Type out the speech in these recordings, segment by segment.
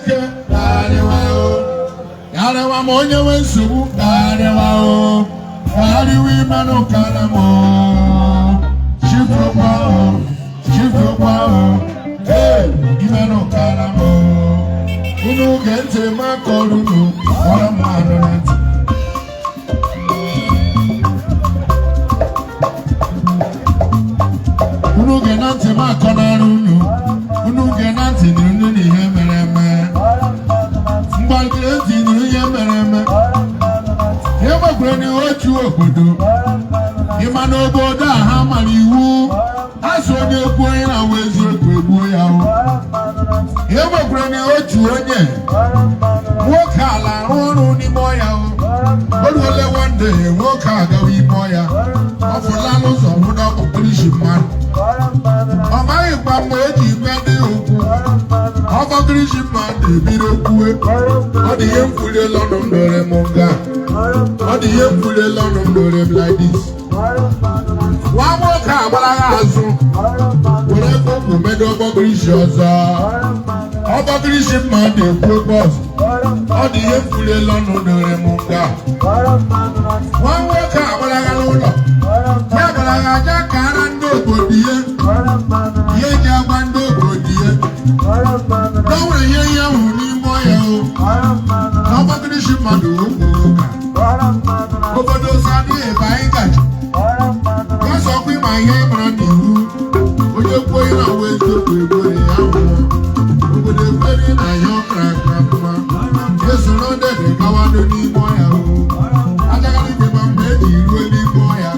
ike gagharịwa o, gagharịwa ma onye nwe nsogbu gagharịwa o, gagharịwa imenụ kara m o, chifukwa o, chifukwa o, ee, imenụ kara m o. Unu gee ntị ma kọrọ unu kọrọ m anụ na ntị. Unu gee na ntị ma akọnara unu, unu gee na ntị nụrụ na ihe mere eme. Mgbagide ntị nụrụ ihe mere eme. Ihe gbakwere n'ihu otu obodo. Ịma na obodo a ha mara iwu a sị onye kwuo onye na-awụ eziokwu egbuo ya o. Ihe gbakwere n'ihu otu onye nwoke ala arụ ọrụ n'ime ọhịa o. O ruole one day, nwoke agawa ime ọhịa, ọ fụla n'ụzọ nwụda ọkpụkpụrisi mmadụ. Ọ maghị kwa mgbe o ji gwa ndị okwu ọkpọkịrịsị mmadụ ebido kwue, ọ dị ihe m kwuliela ọnụ m dore m nga, ọ dị ihe m kwuliela ọnụ m dore m like this. Nwa nwoke agbaraghị azụ were ụkwụ medo ọkpọkịrịsị ọzọ. Ọkpọkịrịsị mmadụ ekwu okwu ọzọ, ọ dị ihe m kwuliela ọnụ dore m nga. Nwa nwoke agbaraghị n'ụlọ ya gbaraghị aja ka ara ndị obodo ihe ihe eji agwa ndị obodo ihe na o nwere ihe ihe hụrụ n'ime ọhịa o, na ọgbakịrịsị mmadụ okwu ụka obodo sọ adịghị ebe anyị gaji ya sọkwa ịma ihe mara n'iwu onye kwuo ihe na-awụ eziokwu egbere ya nwụọ. Obodo ekwere na ihe ọ kara aka mma esoro ndede gawanụ n'ime ọhịa o. Achagara ikpe ma mgbe eji ruo n'ime ọhịa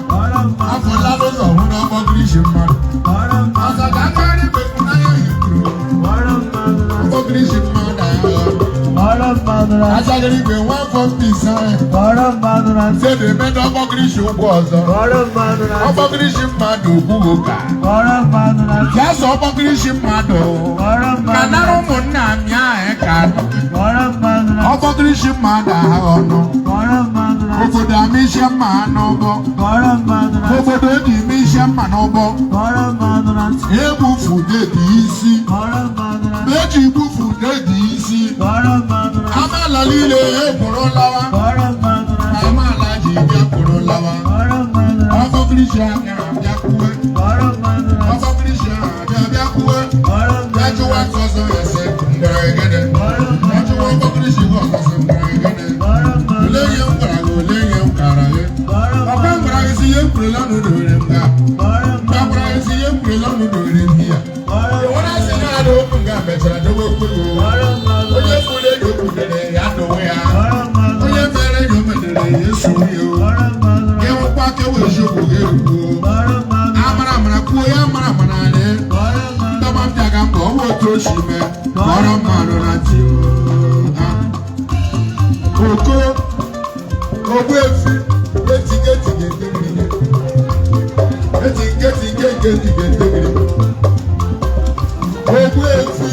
afọla n'ụzọ hụ na ọgbakịrịsị mmadụ ọzọdụ akarị mgbe n'anya hipụrụ ọgbakịrịsị mmadụ ahụ. Achagara igwe nwa afọ mbisa sede medọ ọgbakịrịsị ụkwụ ọzọ ọgbakịrịsị mmadụ okwughị ụka ya sọ ọgbakịrịsị mmadụ ka nara ụmụnna mịa anyị ka ọgbakịrịsị mmadụ agha ọnụ obodo amịsịa mma n'ụbọ obodo ji mịsịa mma n'ụbọ egbufu dedi isi eji gbufu dedi isi amaala niile ekwuru lawa, amaala ji bịa kwuru lawa. Ọgbakịrịsị aka abịa kwuwe, ọgbakịrịsị abịa bịa kwuwe ya jụwa nke ọzọ ya sị mgbere gịnị, ya jụwa ọgbakịrịsị gị ọzọ sị mgbere gịnị, olee ihe m gwara gị, olee ihe m kara gị, ọkwa m gwara gị sị ihe m kwurela na udowere m ga mgbe gwara gị sị ihe m kwurela na udowere m ya enwere asị na ada okwu nga mechara dowe okwu gị. Onye kwuru ego kwudere ya dowe ya, onye mere ya o medere ya eso ya o. Ịhụkwa ka ewe eziokwu gị eruo amara amara kwuo ya amara amara anyị ndọba m bịaga mba ọ bụ otu o si mee kọrọ mmadụ na ntị o. Oko ogbuefi etige tige tegiri etige tige nke tige tegiri ogbuefi.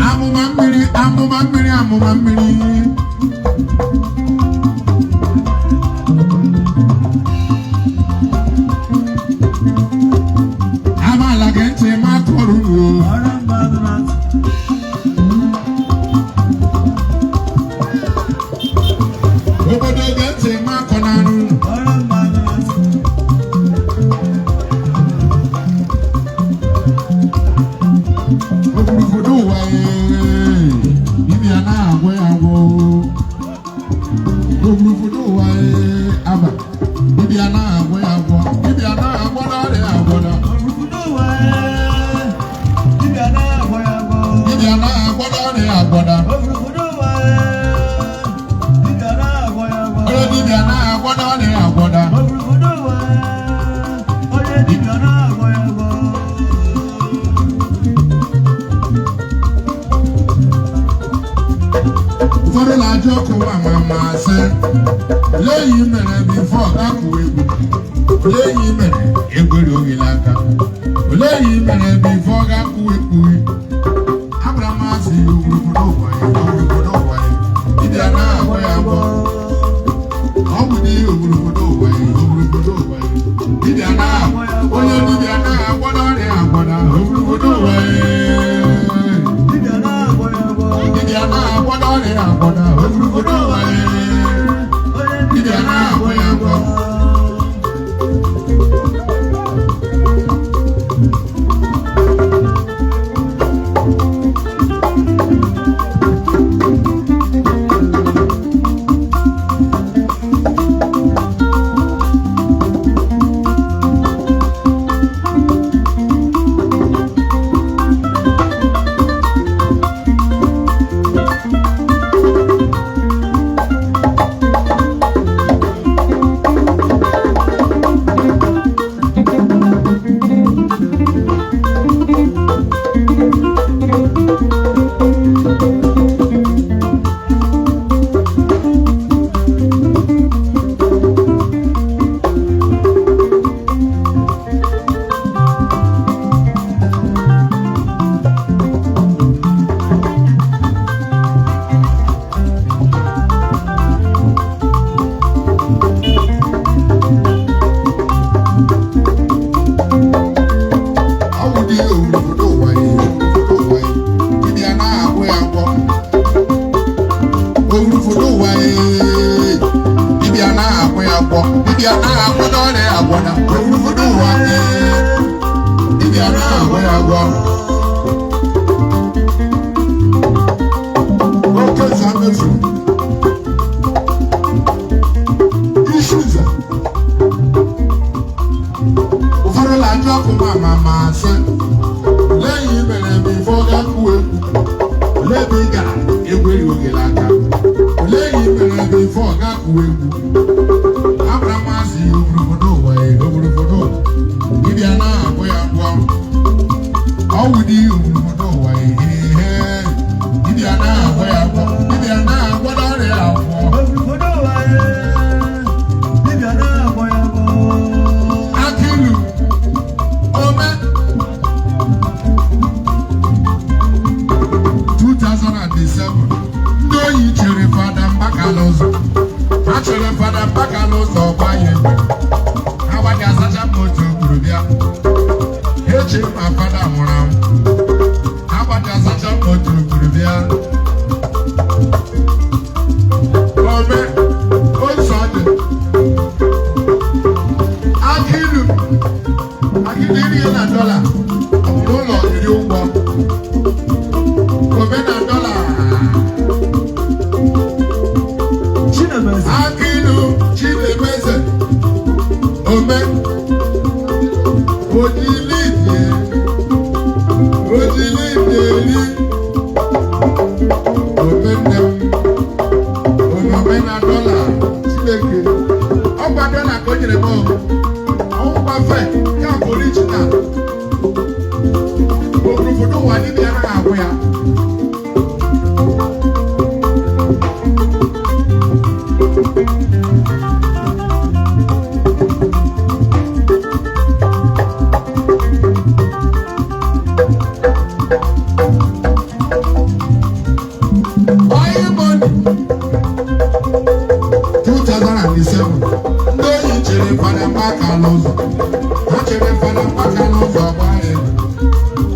Amụma mmiri, amụma mmiri, amụma mmiri. Amaala gị ntị ma kọrọ unu o. Obodo gị ntị ma akọ n'anụ unu. Oburubodo ụwa ee, dibịa na-agwọ ya agwọ. Oburubodo ụwa ee, aba dibịa na-agwọ ya agwọ, dibịa na-agwọ n'ọrịa agwọ na dibịa na-agwọ n'ọrịa agwọ na onye dibịa na-agwọ n'ọrịa agwọ na. Ụfọdụ na-ajụ ọkụ nwa ma ma sị olee ihe i mere before ga kụwa egwu, olee ihe i mere egwere oge n'aka, olee ihe i mere before ga kụwa egwu. Agwara m asị obodo ụwa ya obodo ụwa ya dibịa na-agwọ ya agwọ, ọ bụ n'ihi Oburubodo ụwa, oburubodo ụwa, dibịa anaghị, onye dibịa anaghị agwọda ọrịa agwọda. Oburubodo ụwa, Dibịa na-agwọ ya agwọ. Dibịa anaghị agwọda ọrịa agwọda. Oburubodo ụwa, Onye dibịa anaghị agwọ ya agwọ. Ọ bụ dị obodo ụwa ya, obodo ụwa ya, dibịa anaghị agwọ ya agwọ. Obodo ụwa ya, dibịa anaghị agwọ ya agwọ. Dibịa anaghị agwọ na ọrịa agwọ na obodo ụwa ya, dibịa anaghị agwọ ya agwọ. Oke nza mefuru isi nza. Ụfọdụ na-ajụ ọkụ ma asị, olee ihe i mere ebe ife ọ ga-akụ egwu? Olee ebe ị gara egwu erighị ogele aka? Olee ihe i mere ebe ife ọ ga-akụ egwu? Abara m asị ya, obodo ụwa ya, obodo ụwa, dibịa anaghị agwọ ya agwọ. Ọwụ dị obodo ụwa ya, ihe dibịa anaghị agwọ ya agwọ. Dibịa anaghị agwọ n'ọrịa agwọ. Obodo ụwa ya, dibịa na-agwọ ya agwọ. Akilu Ome 2007, ndị oyi chere Fada Mbaka n'ụzọ. Ha chere Fada Mbaka n'ụzọ, gba ya egbe. Ha gbaji asacha m otu gburu bịa. Ha eche ma fada nwụrụ anwụ. Ha gbaji asacha m otu gburu bịa. Ome ose ọ dị Akilu, akilu iri na dọla n'ụlọ iri ụgwọ. Ome na dọla. Chinemeze. Akilu Chinemeze Ome Ojilide, Ojilide ri Ome nne m ome na dọla. Chineke, ọgwa dọla ka o nyere m. Ọgwụgwa fe ya bụ original. Obodo ụwa, dibịa anaghị agwụ ya. Oil money 2007, ndị oyi chere Fada Mbaka n'ụzọ. Ha chere Fada Mbaka n'ụzọ, gba ya egbe.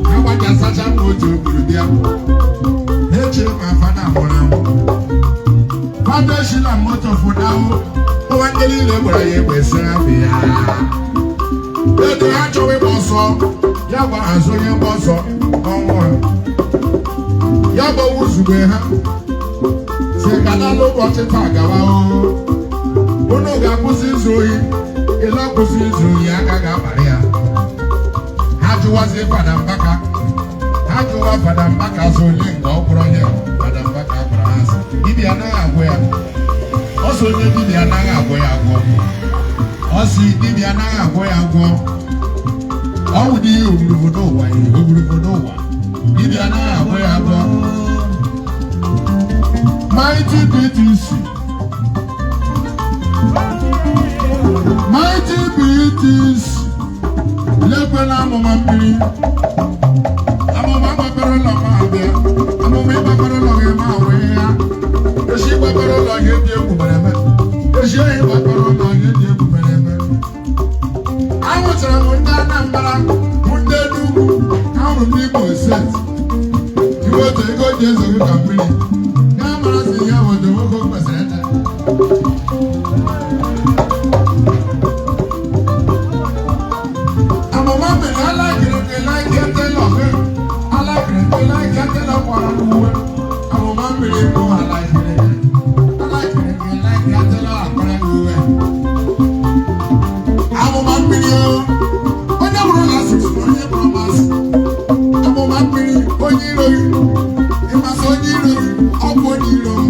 Ha gbachasacha m otu ogburu bịa. Ha echere ma fada nwụrụ anwụ. Fada eshila moto fụnahụ ụwa. Ndị niile gbara ya egbe sịrị afọ ya ego. Ha chọwa ịgba ọsọ, ya gwa azụ onye gba ọsọ ọnwụ ha. Ya gbawa ozugbo ha si ka na n'ụbọchị taa gawa oo, unu ga-akwụsị izu ohi. Ele akwụsị izu ohi aka ga-abalị ya. Ha jụwazie Fada Mbaka, ha jụwa Fada Mbaka sị ole nga ọ kwụrụ onye. Fada Mbaka gwara ha sị dibịa anaghị agwụ ya. Ọ sị onye dibịa anaghị agwụ ya agwọ. Ọ sị dibịa anaghị agwọ ya agwọ. Ọ wụ dị obodo ụwa ya, obodo ụwa, dibịa anaghị agwọ ya agwọ. Mighty BTC, Mighty BTC, lekwela amụma mmiri, amụma gbapere ụlọ ma abịa, amụma ịgbapere ụlọ gị ma wee ya. Echi gbapere ụlọ gị dị egwu mere eme. Echi ohi gbapere ụlọ. ji ezo gị ka mmiri. Ya mara sị ya bụ nwoke o kwesịrị ịdị. Amụma mmiri aláìkiri gị láìkí tẹ́lọ̀ gị aláìkiri gị láìkí tẹ́lọ̀ kwara uwe. Amụma mmiri bụ aláìkiri gị aláìkiri gị láìkí tẹ́lọ̀ akwara uwe. Amụma mmiri o, onye bụrụ na asịrị na onye bụrụ masị. Amụma mmiri, onye iro gị, ịmasị onye iro gị, ọ bụ onye iro m.